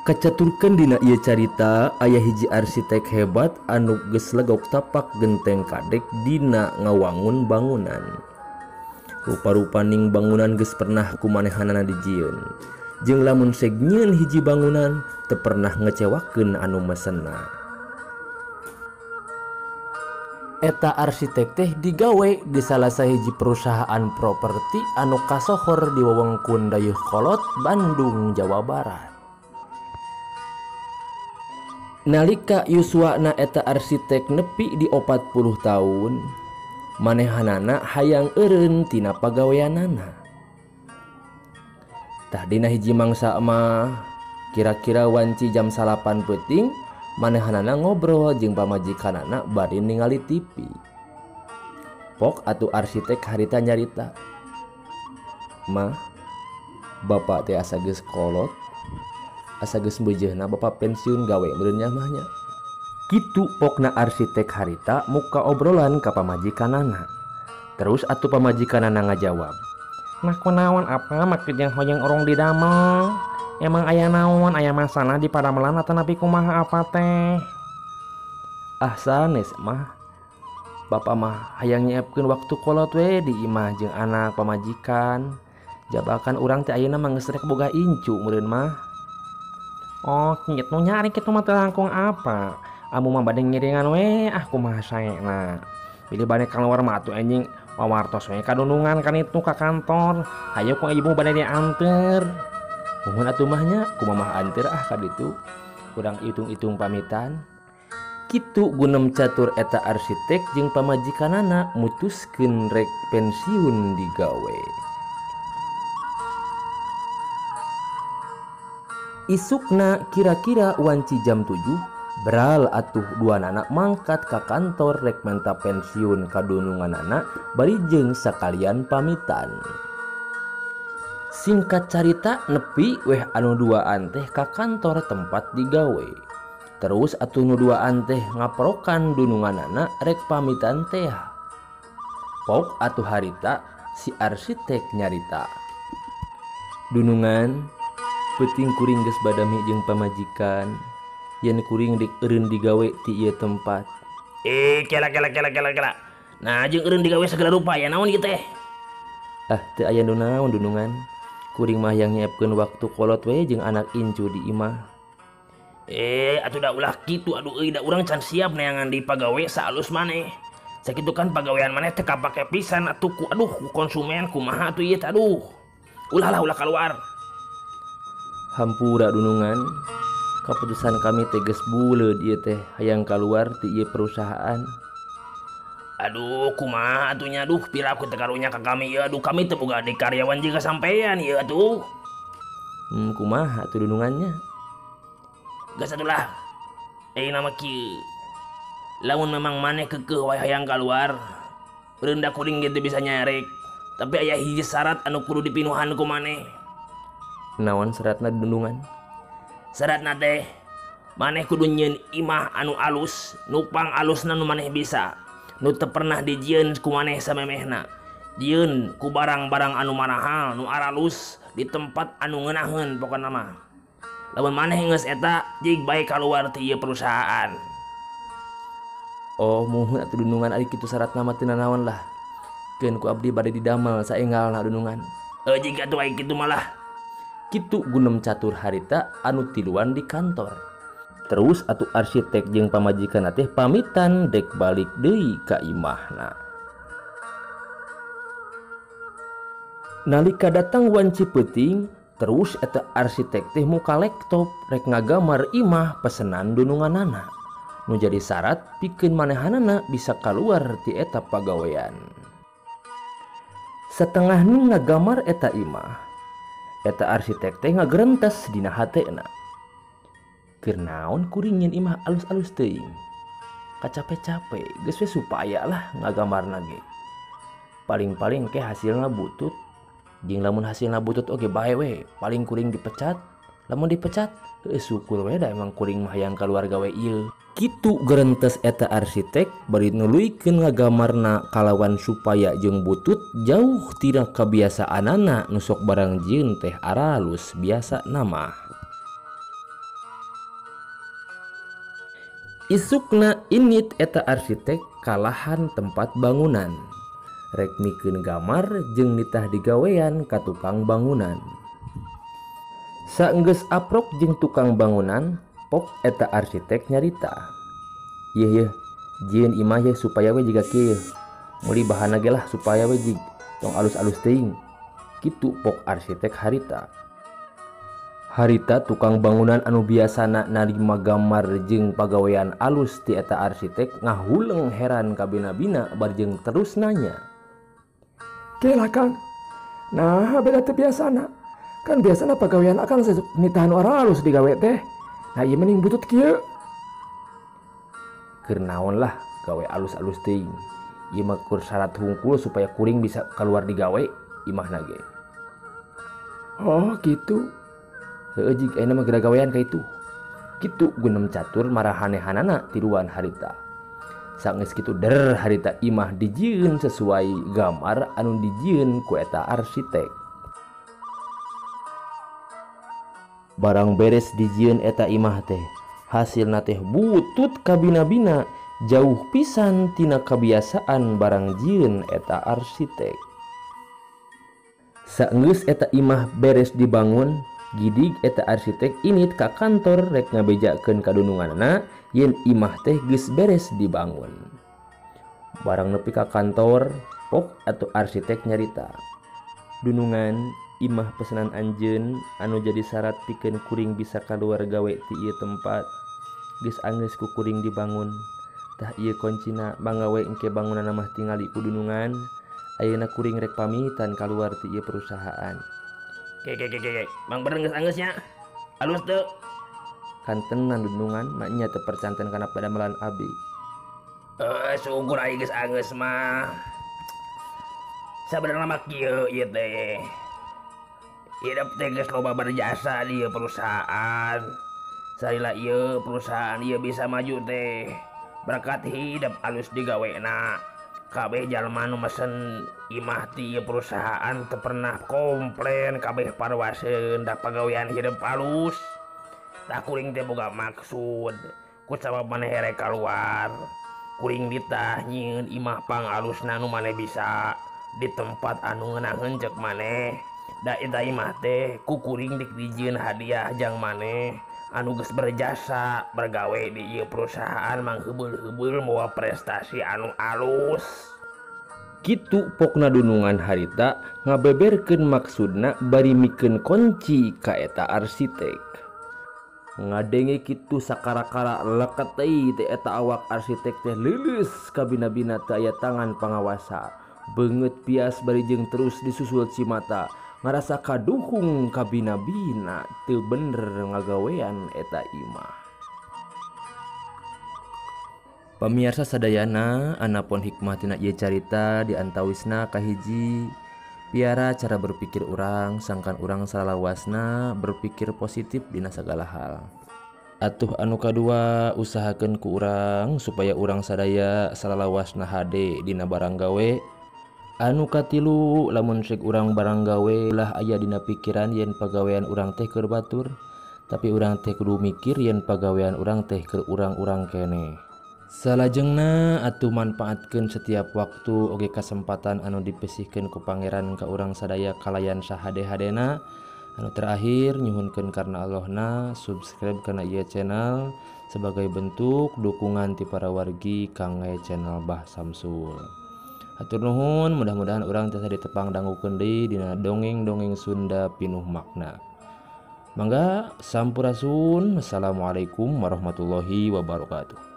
Kacaturkeun dina ieu carita aya hiji arsitek hebat anu geus legok tapak genteng kadek dina ngawangun bangunan. Rupa-rupaning bangunan geus pernah ku manehanana dijieun. Jeung lamun seg nyieun hiji bangunan teu pernah ngecewakeun anu mesenna. Eta arsitek teh digawe di salah sahiji perusahaan properti anu kasohor di wewengkon Dayeuhkolot, Bandung, Jawa Barat. Nalika yuswana eta arsitek nepi di 40 tahun, manehanana hayang eureun tina pagaweanana. Tah dina hiji mangsa mah kira-kira wanci jam 9 peuting, manehanana ngobrol jeung pamajikanana bari ningali TV. Pok atuh arsitek harita nyarita, "Mah, bapak teh asa geus kolot. Asa geus meujeuna bapak pensiun gawe meureun nya mah nya." Kitu pokna arsitek harita muka obrolan ka pamajikanana. Terus atuh pamajikanana ngajawab, "Nah kunaon apa maksud yang hoyong orong didamel? Emang aya naon, aya masalah di padamelan atau napi kumaha apa teh?" "Ah sanes mah, bapak mah hayang nyiapkeun waktu kolot we di imah jeung anak pamajikan. Jabakan urang teh ayeuna mah geus rek boga incu meureun mah." "Oh kitu nya, ari kitu mah teu langkung apa. Amu mah bade ngiringan we, ah kumaha saena. Bilih bade kaluar mah atuh anjing wawartos we kadunungan kan itu ka kantor. Hayu ku ibu bade dianteur." "Muhun atuh mah nya, kumaha anteur ah ka ditu. Urang hitung-hitung pamitan." Kitu gunem catur eta arsitek jeung pamajikanana mutuskeun rek pensiun digawe. Isukna kira-kira wanci jam 7, beral atuh dua anak mangkat ka kantor rek menta pensiun kadununganana bari jeung sakalian pamitan. Singkat carita nepi weh anu duaan teh ka kantor tempat digawe. Terus atuh nu duaan teh ngaprokan dununganana rek pamitan teh. Pok atuh harita si arsitek nyarita, "Dunungan, peuting kuring geus badami jeung pamajikan yen kuring dik eureun digawe ti ieu tempat." Kela kela kela kela kela. Nah jeung eureun digawe segala rupa ya naon ieu teh? "Ah teu aya nu naon dunungan. Kuring mah hayang nyiapkeun waktu kolot we jeung anak incu di imah." Atuh da ulah kitu aduh euy, da urang can siap neangan di pagawe saalus maneh. Sakitu kan pagawean maneh teh kapake pisan atuh ku aduh ku konsumen kumaha atuh ieu teh aduh. Ulah lah ulah kaluar. "Hampura dunungan, keputusan kami teh geus buleud ieu teh hayang kaluar ti ieu perusahaan." "Aduh kumaha atuh nya, aduh piraku teh karunya ka kami ieu, aduh kami teh boga deui karyawan jeung sampean ieu atuh." Kumaha atuh dunungannya?" "Geus atuh lah. Ayeuna mah kieu. Lamun memang maneh keukeuh wae hayang kaluar, eureun da kuring ge teu bisa nyarek, tapi aya hiji syarat anu kudu dipinuhan ku maneh." "Naon syaratna dunungan?" "Syaratna teh maneh kudu nyieun imah anu alus, nu pang alusna nu maneh bisa, nu teu pernah dijieun ku maneh samemehna. Jieun ku barang-barang anu marahal, nu aralus di tempat anu ngeunaheun pokona mah. Lamun maneh geus eta, jig bae kaluar ti ieu perusahaan." "Oh muhun atuh dunungan, ari kitu syaratna mah teu nanaon lah. Keun ku abdi bade didamel saenggalna dunungan." Jig atuh ai kitu mah lah." Kitu gunem catur harita anu tiluan di kantor. Terus atuh arsitek jeung pamajikanna teh pamitan dek balik deui ka imahna. Nalika datang wanci peuting, terus eta arsitek teh muka laptop rek ngagamar imah pesenan dununganana. Nu jadi syarat pikeun manehanana bisa kaluar ti eta pagawean. Satengah nu ngagamar eta imah, eta arsitek teh ngagerentes dina hatena. Keur naon kuring nyeun imah alus-alus teuing. Kacape-cape geus we supaya lah ngagamarna ge. Paling-paling ke hasilna butut. Jeung lamun hasilna butut oge bae we, paling kuring dipecat. Lamun dipecat, heueuh syukur we da emang kuring mah hayang kaluar gawe ieu. Kitu gerentes eta arsitek bari nuluykeun ngagamarna kalawan supaya jeung butut jauh tina kabiasaanana nu sok barang jieun teh aralus biasa nama. Isukna init eta arsitek kalahan tempat bangunan. Rek mikeun gamar jeung nitah digawean ka tukang bangunan. Saenggeus aprok jeung tukang bangunan, pok eta arsitek nyarita. Yeuh yeuh, jieun imah yeuh supaya we jiga kieu. Meuli bahanna ge lah supaya we jig tong alus-alus teuing. Kitu pok arsitek harita. Harita tukang bangunan anu biasana narima gambar jeung pagawean alus ti eta arsitek ngahuleng heran kabina-bina barjeng terus nanya. Kela Kang, nah beda teu biasana. Kan biasana pagawean akang nitahan orang alus digawe teh. Nah ieu mending butut kieu. Keur naon lah gawe alus-alus teuing. Ieu mah keur syarat hungkul supaya kuring bisa keluar digawe imahna ge. Oh gitu. Heueuh jig ayeuna mah geura gawean ka itu. Kitu gunem catur marahanehanana tiruan harita. Saenggeus kitu der harita imah dijieun sesuai gambar anu dijieun ku eta arsitek. Barang beres dijieun eta imah teh, hasilna teh butut kabina-bina jauh pisan tina kabiasaan barang jieun eta arsitek. Saenggeus eta imah beres dibangun, gidig eta arsitek init ka kantor rek ngabejakeun ka dununganna yen imah teh geus beres dibangun. Barang nepi ka kantor, pok atau arsitek nyarita. Dunungan imah pesanan anjeun anu jadi syarat pikeun kuring bisa kaluar gawe ti ieu tempat geus anggeus ku kuring dibangun. Tah ieu koncina mangga we engke bangunanna mah tingali ku dunungan. Ayeuna kuring rek pamitan kaluar ti ieu perusahaan. Ke ke ke ke, mang bener geus anggeus nya. Alus teu? Kantenan dunungan maknya teu percanten kana padamelan abi. Syukur aing geus anggeus mah. Sabenerna mah kieu ieu teh. Hidup teh geus loba berjasa di ieu perusahaan. Salila ieu perusahaan ieu bisa maju teh berkat hidup alus digawena. Kabeh jalma nu mesen imah ti ieu perusahaan teu pernah komplain, kabeh parwaseun da pagawean hidup alus. Tah kuring teh boga maksud ku sabab maneh rek kaluar. Kuring ditah nyieun imah pangalusna nu maneh bisa di tempat anu ngeunaheun ceuk maneh. Da eta imah teh ku kuring dik dijieun hadiah jang maneh anu geus berjasa bergawe di ieu perusahaan mangheubeuh-heubeul mawa prestasi anu alus. Kitu pokna dunungan harita ngabeberkeun maksudna bari mikeun kunci ka eta arsitek. Ngadenge kitu sakara-kara leket deui teh eta awak arsitek teh leuleus kabina-bina teu aya tangan pangawasa. Beungeut pias bari jeung terus disusul cimata. Ngarasa kaduhung kabina-bina teu bener ngagawean eta imah. Pamiarsa sadayana anapun hikmah tina ieu carita diantawisna kahiji piara cara berpikir urang sangkan urang salawasna berpikir positif dina sagala hal. Atuh anu kadua usahakeun ku urang supaya urang sadaya salalawasna hade dina barang gawe. Anu katilu lamun sek urang barang gawe ulah aya dina pikiran yen pagawean urang teh keur batur, tapi urang teh kudu mikir yen pagawean urang teh keur urang-urang keneh. Salajengna atuh manfaatkeun setiap waktu oge kasempatan anu dipesihkeun ku pangeran ka urang sadaya kalayan sahade-hadena. Anu terakhir nyuhunkeun karena Allahna subscribe kana ieu channel sebagai bentuk dukungan ti para wargi kangge channel Bah Samsul. Hatur nuhun, mudah-mudahan urang tiasa ditepang dangukeun deui dina dongeng-dongeng Sunda pinuh makna. Mangga sampurasun. Assalamualaikum warahmatullahi wabarakatuh.